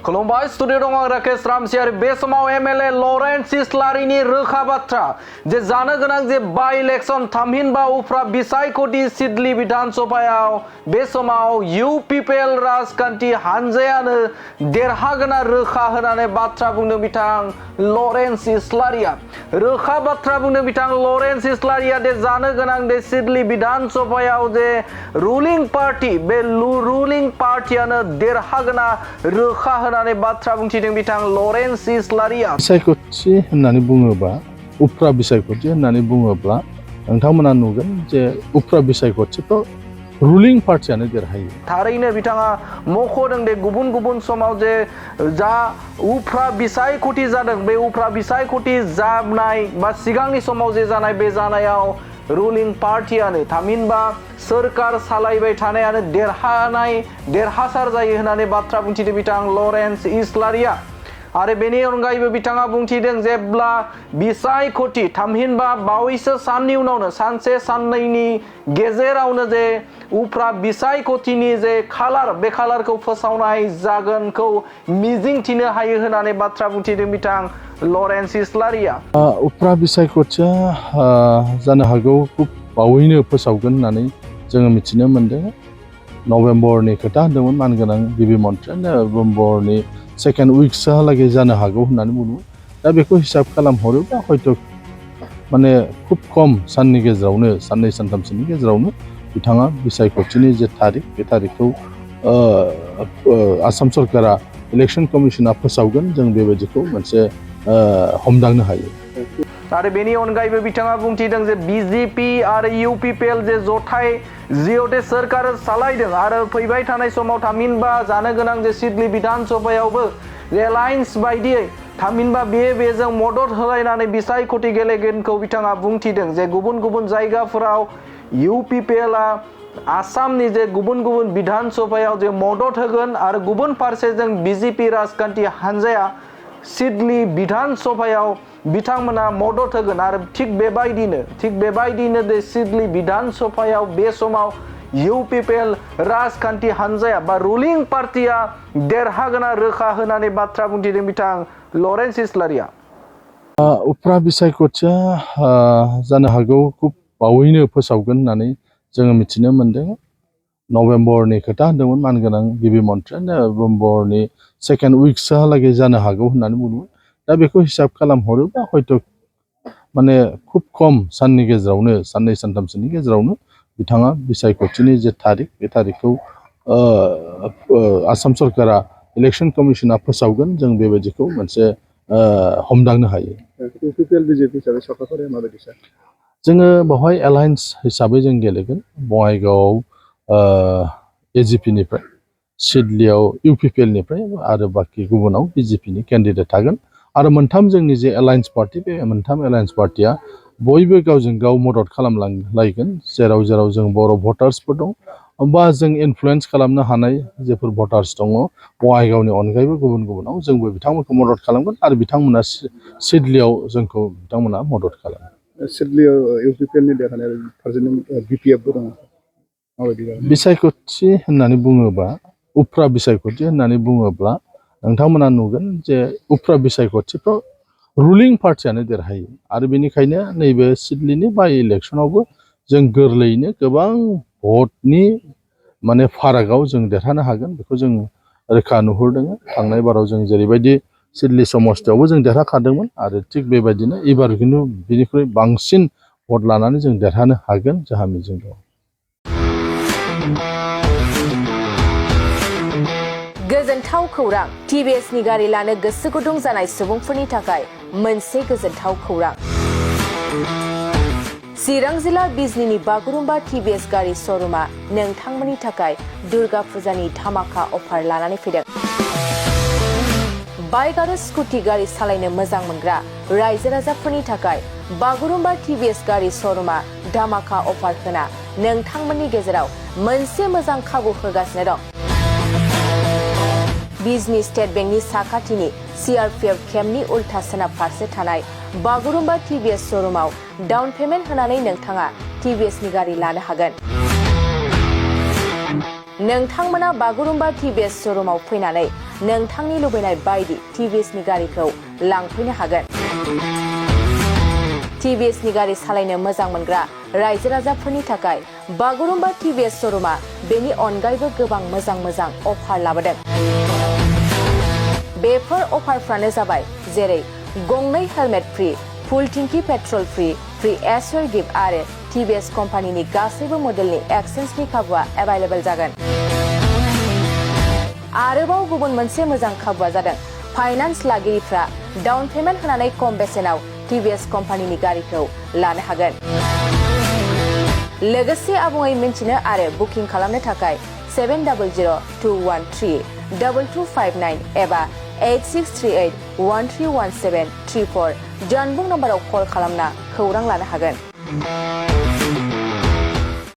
खुलुमबाय स्टुडियो दं आं राकेश रामसियारि बे समाव एमएलए लरेन्स इस्लारिनि रोखा बाथ्रा जे जानो गोनां जे बाइ इलेक्शन थामहिनबा उफ्रा बिसायख'थि सिडली विधानसभायाव बे समाव इउपिपिएल राजखान्थि हानजायानो देरहागोना रोखा होनानै बाथ्रा बुंदों बिथां लरेन्स इस्लारिया रोखा बाथ्रा बुंदों बिथां लरेन्स इस्लारिया दे जानो गोनां दे सिडली विधानसभायाव जे रुलिं पार्टी बे रुलिं पार्टीयानो देरहागोना रोखा होनानै बाथ्रा बुंथिदों बिथां लरेन्स इस्लारिया बिसायख'थि होननानै बुङोबा उफ्रा बिसायख'थि होननानै बुङोब्ला नोंथांमोना नुगोन जे उफ्रा बिसायख'थिखौ रुलिं पार्टीयानो देरहायो थारैनो बिथाङा मख'दों दे गुबुन गुबुन समाव जे जा उफ्रा बिसायख'थि जादों बे उफ्रा बिसायख'थि जानाय बा सिगांनि समाव जे जानाय बे जानायाव रुलिं पार्टीयानो थामहिनबा सोरखार सालायबाय थानायानो देरहासार जायो होननानै बाथ्रा बुंथिदों बिथां लरेन्स इस्लारिया आरो बेनि अनगायैबो बिथाङा बुंथिदों जेब्ला बिसायख'थि थामहिनबा बावैसो साननि उनावनो सानसे साननैनि गेजेरावनो जे उफ्रा बिसायख'थिनि जे खालार बे खालारखौ फोसावनाय जागोनखौ मिजिंथिनो हायो होननानै बाथ्रा बुंथिदों बिथां लरेन्स इस्लारिया उफ्रा बिसायख'थिया जानो हागौ खुब बावैनो फोसावगोन होननानै जोङो मिथिनो मोन्दों नभेम्बरनि खोथा होन्दोंमोन मानगोनां गिबि मन्थ्रिया नभेम्बरनि सेकेन्ड उइकसोहालागै जानो हागौ होननानै बुंदोंमोन दा बेखौ हिसाब खालामहरोबा हयथ' माने खुब खम साननि गेजेरावनो साननै सानथामसोनि गेजेरावनो बिथाङा बिसायख'थिनि जे थारिख बे थारिखखौ आसाम सरकारा इलेक्सन कमिसना फोसावगोन जों बेबायदिखौ मोनसे हमदांनो हायो आरो बेनि अनगायैबो बिथाङा बुंथिदों जे बिजेपि आरो इउपिपिएल जे जथाय जिअटे सोरखार सालायदों आरो फैबाय थानाय समाव थामहिनबा जानो गोनां जे सिडली विधानसभायावबो एलायन्स बायदियै थामहिनबा बेजों मदद होलायनानै बिसायख'थि गेलेगोनखौ बिथाङा बुंथिदों जे गुबुन गुबुन जायगाफोराव इउपिपिएलआ आसामनि जे गुबुन गुबुन विधानसभायाव जे मदद होगोन आरो गुबुन फारसेजों बिजेपि राजखान्थि हानजाया सिडली विधानसभायाव बिथांमोना मदद होगोन आरो थिग बेबायदिनो दे सिडली विधानसभायाव बे समाव इउपिपिएल राजखान्थि हानजाया बा रुलिं पार्टीया देरहागोना रोखा होनानै बाथ्रा बुंथिदों बिथां लरेन्स इस्लारिया उफ्रा बिसायख'थिया जानो हागौ खुब बावैनो फोसावगोन होननानै जोङो मिथिनो मोन्दों नभेम्बरनि खोथा होन्दोंमोन मानगोनां गिबि मन्थ्रिया नभेम्बरनि सेकेन्ड उइकसोहालागै जानो हागौ होननानै बुंदोंमोन दा बेखौ हिसाब खालामहरोबा हयथ' माने खुब खम साननि गेजेरावनो साननै सानथामसोनि गेजेरावनो बिथाङा बिसायख'थिनि जे थारिख बे थारिखखौ आसाम सरकारा इलेक्सन कमिसना फोसावगोन जों बेबायदिखौ मोनसे हमदांनो हायो इउपिपिएल बिजेपि हिसाबै साखाफाराया माबायदि सार जोङो बेवहाय एलायन्स हिसाबै जों गेलेगोन बङाइगावआव एजिपिनिफ्राय सिडलीयाव इउपिपिएलनिफ्राय आरो बाखि गुबुनाव बिजेपिनि केन्डिडेट थागोन आरो मोनथाम जोंनि जे एलायन्स पार्टी बे मोनथाम एलायन्स पार्टीया बयबो गावजों गाव मदद खालामलायगोन जेराव जों बर' भटार्सफोर दं बा जों इनफ्लुयेन्स खालामनो हानाय जेफोर भटार्स दङ बङाइगावनि अनगायैबो गुबुनाव जोंबो बिथांमोनखौ मदद खालामगोन आरो बिथांमोना सिडलीयाव जोंखौ बिथांमोना मदद खालामो सिडलीयाव इउपिपिएलनि देरहानाय फारसेथिं बिपिएफबो दङ माबायदि बिसायख'थि होननानै बुङोबा उफ्रा बिसायख'थि होननानै बुङोब्ला नोंथांमोना नुगोन जे उफ्रा बिसायख'थिफ्राव रुलिं पार्टीयानो देरहायो आरो बेनिखायनो नैबे सिडलीनि बाइ इलेक्सनावबो जों गोरलैयैनो गोबां भटनि माने फारागाव जों देरहानो हागोन बेखौ जों रोखा नुहुरदों थांनाय बाराव जों जेरैबायदि सिडली समस्तियावबो जों देरहाखादोंमोन आरो थिग बेबायदिनो एबार खिन्थु बिनिख्रुइ बांसिन भट लानानै जों देरहानो हागोन जोंहा मिजिं दं गोजोनथाव खौरां टिभिएसनि गारि लानो गोसो गुदुं जानाय सुबुंफोरनि थाखाय मोनसे गोजोनथाव खौरां चिरां जिल्ला बिजनीनि बागुरुम्बा टिभिएस गारि श'रुमा नोंथांमोननि थाखाय दुर्गा फुजानि धामाका अफार लानानै फैदों बाइक आरो स्कुटि गारि सालायनो मोजां मोनग्रा रायजो राजाफोरनि थाखाय बागुरुम्बा टिभिएस गारि श'रुमा धामाका अफार होना नोंथांमोननि गेजेराव मोनसे मोजां खाबु होगासिनो दं बिजनी स्टेट बेंकनि साखाथिनि सीआरपीएफ केम्पनि उल्था सोनाब फारसे थानाय बागुरुम्बा टिभिएस श'रुमाव डाउन पेमेन्ट होनानै नोंथाङा टिभिएसनि गारि लानो हागोन नोंथांमोना बागुरुम्बा टिभिएस श'रुमाव फैनानै नोंथांनि लुबैनाय बायदि TVSनि गारिखौ लांफैनो हागोन। TVSनि गारि सालायनो मोजां मोनग्रा रायजो राजाफोरनि थाखाय बागुरुम्बा TVS श'रुमा बेनि अनगायैबो गोबां मोजां अफार लाबोदों। बेफोर अफारफ्रानो जाबाय जेरै गंनै हेलमेट फ्रि, फुल टिंकि पेट्रल फ्रि एसवेर गिफ्ट आरो TVS कम्पानिनि गासैबो मडेलनि एक्सचेन्जनि खाबुआ एभेलेबल जागोन। आरोबाव गुबुन मोनसे मोजां खाबुआ जादों फाइनान्स लागिरिफ्रा डाउन पेमेन्ट होनानै खम बेसेनाव TVS कम्पानिनि गारिखौ लानो हागोन। लोगोसे आबुङै मिन्थिनो आरो बुकिं खालामनो थाखाय 7002132259 एबा 8638131734 जानबुं नम्बराव कल खालामना खौरां लानो हागोन।